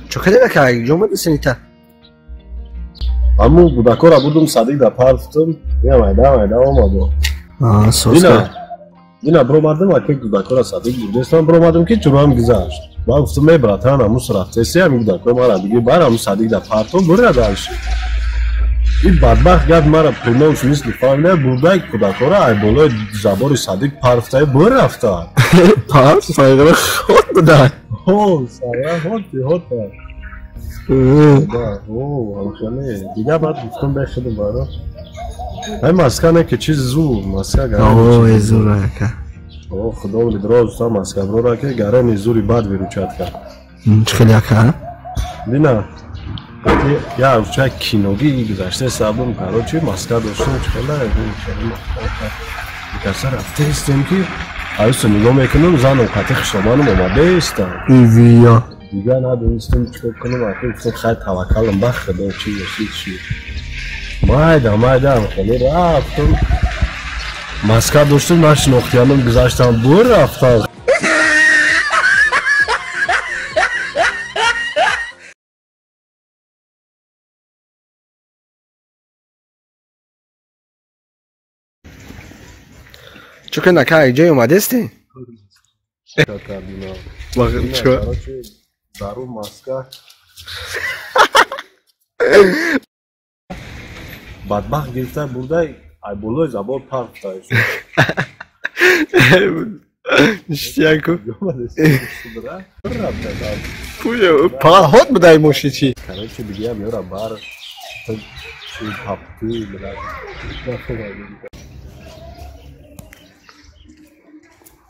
Чо кадем ака ҷо омадасенита? Аму гудакора бурдум садик да парфтум, я майда майда омадо. Дина дина бромадам, ака гудакора садик бурдестам, бромадам ки чурам гузашт. Ба гуфтум, эй братан, аму рафтеси, ами гудакои мара биги бар аму садик да партом бура дальше. И бадбахт гап мара прямом смысле фаҳмида, бурдай кӯдакора ай болои забори садик парфтай бур рафта. Парф файғара хот будай. Ҳо, сара хоти хота. Да, о, алхале. Дига баъд гуфтум бехидум баро. Ай маска не ки чиз зур, маска гарен. О, зур ака. О, худо лидроз та маска брора ки гарени зури бад виручат кард. Чӣ хеле ака? Бина, я руча киноги гузашта сабум, короче, маска доштум, чӣ хеле каса рафтаистем ки аюсо нигоҳ мекунам, занам қати хиштоманам омадаистам. Ивия. Дига надонистам чикор кунам, ака гуфтам хай таваккалам ба худо, чи боши чи. Майда майда хеле рафтам. Маска доштум, нашинохтиянам, гузаштам, бур рафтам. Чо кана ка ҷой омадести? Дару маска. Бадбахт гирифта бурдай, ай болои забор парфта. Ништяку. Фақат хот будай моши чи? Короче, бигиям ёра бар чи папти бира.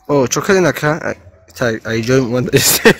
О, чо кардин ака? Та ай ҷой омадасти?